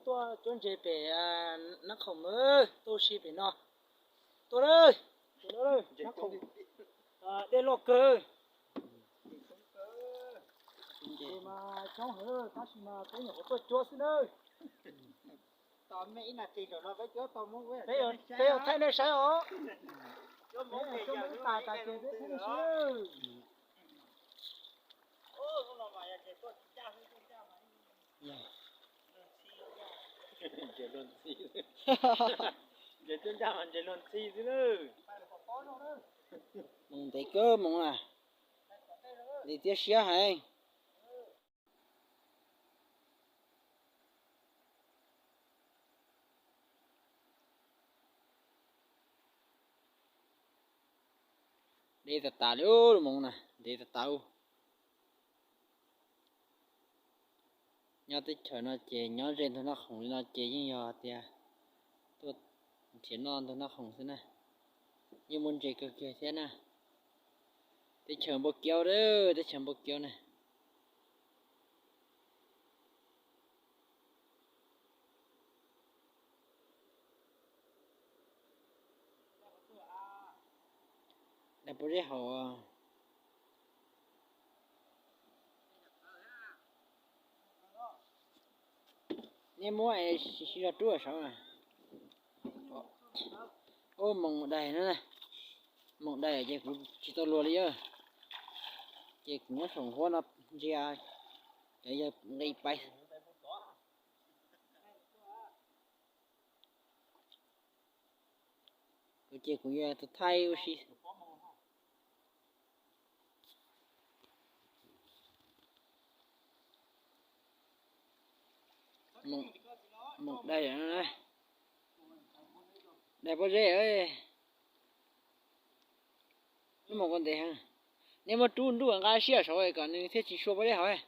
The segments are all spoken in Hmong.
Tuaj cuab ntses pem Nab Khoom, tuaj si pem no. Tuaj lawm, tuaj lawm, Nab Khoom, dej loj kawg. Ces mas coob heev tab sis mas peb nyuam qhuav tuaj cuab xwb nawb. Peb yuav thaij nej saib os. Peb cuab ntses tas tas ces peb thaij nej saib. Mus ntev kawg mus na, ntev thiab siab heev. Ntev tas tas li mus na, ntev tas tas. Nyob teb chaws no ces nyob ze ntug Nab Khoom li no ces yeej yog tias tuaj nrhiav noj ntug Nab Khoom xwb na. Yeej muaj ntses kawg kiag thiab na. Teb chaws Npauj Kiaub, teb chaws Npauj Kiaub na. Daim pob zeb hauv. Nej muab es sib zog rub saud na. Ub, moos daig no, moos daig ces kuv tsis tau luag li os. Ces kuv nyob saum nqhuab no ntsia cov yawg nqi pais. Kuv ces kuv yuav tus thaij ua si. Moos daig, daig pob zeb. Lub moos ko ntev heev. Nej muab rub nruj nqa siab saud kom nws thiaj tsis sua pob zeb hauv.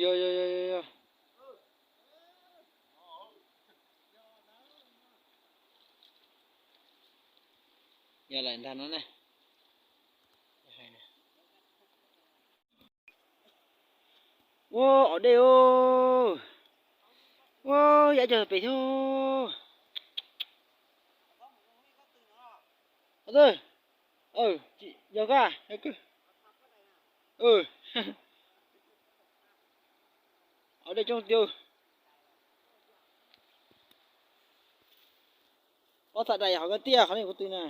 Yog, yog, yog, yog. Yog lawm ntag no ne. Ua, os dej os. Ua, yam cog pem thiab. Yog koj. Os dej coob tiag. Pob txha dais hauv koj tiaj qhov ne kuv tw na.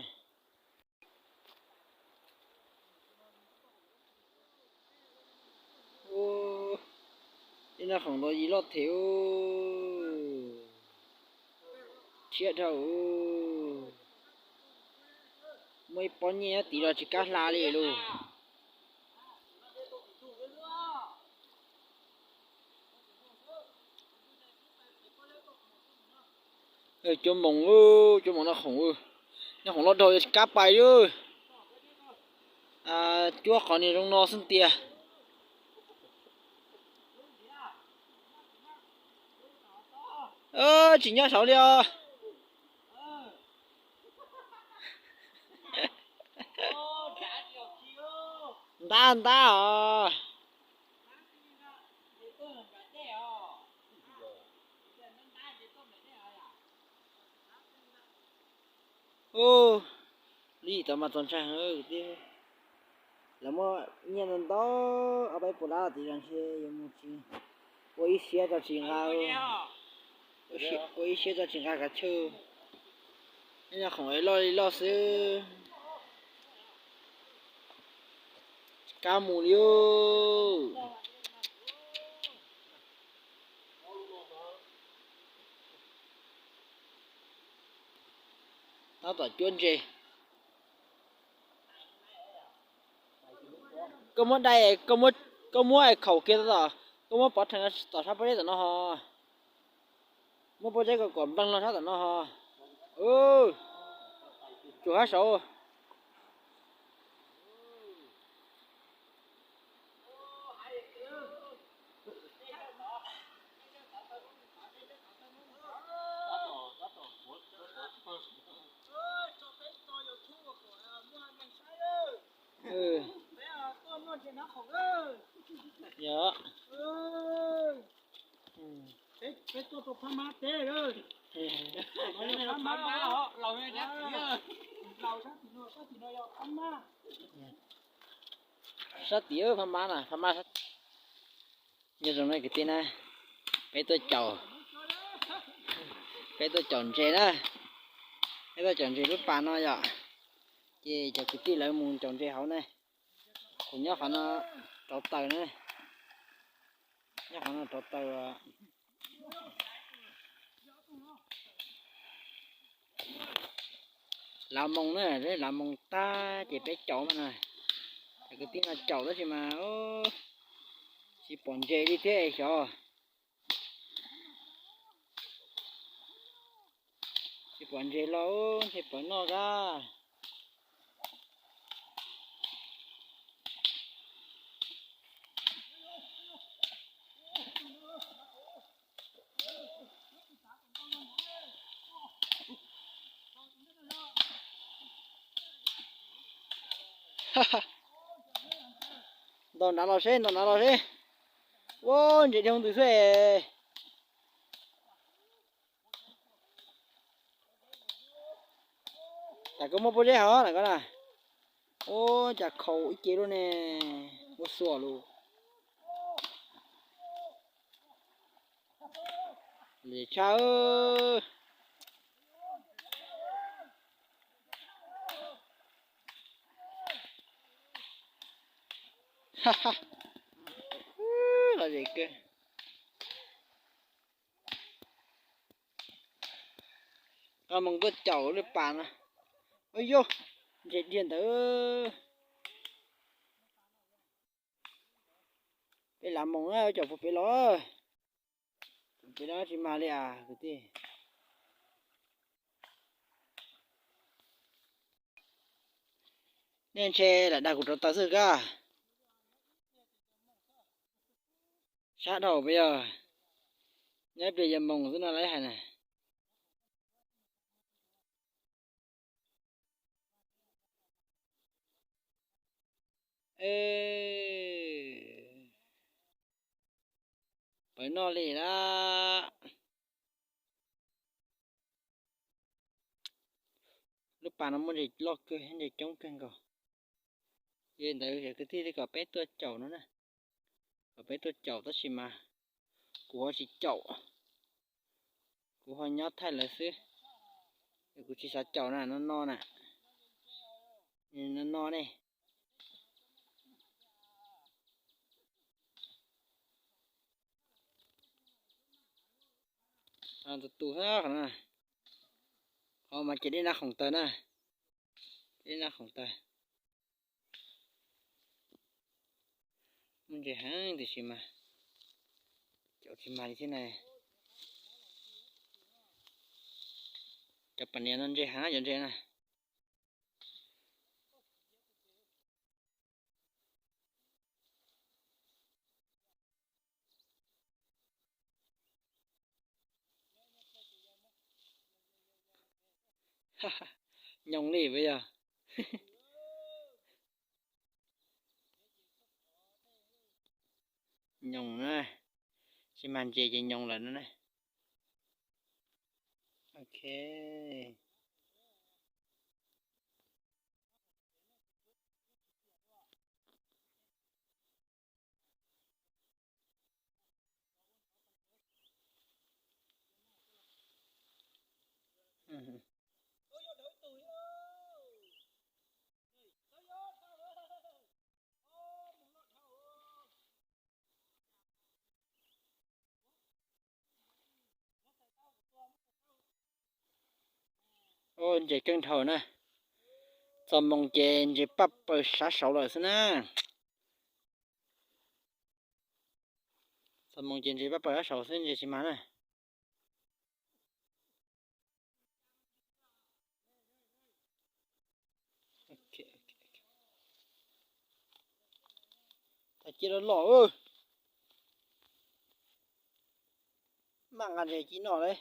Ib nab khoom ntau yim loj them. Thiab dhau. Muaj ib pob nyiaj nyob tid los tsis kam hla li lauj. Cua moos, cua moos no khoom, nyob khoom loj dhau yuav tsis kam pais li. Cuab qhov niag zoo no xwb tiag. Tsis nyob saud li os. Ntab ntab os. Ub, li tau mas txaus ntshai heev kwv tij. Lawv muaj nyiaj ntau ntau ob peb puas lab tid los ntshe yuav mus tsis, ua ib siab tso tsis nqa, ua ib siab tso tsis nqa kav chawj. Nyob khoom loj li loj xwb, tsis kam mus li. Tab tom cuab ntses. Koj muab dai, koj muab khaum kiag tom, koj muab pov rhees tom sab pob zeb tom no ho. Muab pob zeb kom kom npleeg los sab tom no ho. Tsuas hab saud. Sab tim Phab Mab na, Phab Mab. Nyob zoo na kwv tij na, peb tuaj caum, peb tuaj caum ntses na, peb tuaj caum ntses lub pas no yom. Ces cov kwv tij lawv mus caum ntses hauv na, kuv nyob qhov no rauv taws na, nyob qhov no rauv taws. Lav moos na, lav moos tag ces peb caum mas na. Cov kwv tij no caum tab sis mas tsis pom ntses li thiab xyov. Tsis pom ntses los ntshe pom noj kab. Ntaus nrad los seb, ntaus nrad los seb. Ua ntses dhau ntws xwb. Cas koj muab pob zeb hov na koj na. Ua cas khaus ib ce luaj ne. Ua xuas lus. Li tshaj. Los zem kawg. Qab moos tuaj caum lub pas no. Ua yog ntses dhia ntawd. Peb lav moos na, caum puag pem los. Pem no tsis mag li as kwv tij. Nej ntshe lam dag kuv rauv taws xwb kab. Sab dhau peb yog, nyob ib pliag yuav moos xwb no lawv hais na. Pawv noj li lawm. Lub pas no muaj ntses loj kawg, ntses coob kawg nkaus. Yog li ntawd kwv tij li kom peb tuaj caum no na. Kom peb tuaj caum tab sis mas kuv ho tsis caum, kuv ho nyob thaij lawv xwb. Kuv tsis xav caum na, no no na, no no ne. Tus tus qhov no, qhov mas ces dej nab khoom taws na, dej nab khoom taws. Muaj ntses heev tiam sis mas caum tsis mag li thiab na. Cov pas niam no ntses heev cov ntses na. Nyoos li puas yog? Nyoos na, tsis mag ntses ces nyoos lawm no na. Ok. Ntses keej dhau na. Txog moos ces ntses paj paws sav saud lawm xwb na. Txog moos ces ntses pab pawg dab saud xwb, ntses tsis mag na. Cia loj loj, maj nqa ntses ci noj lauj.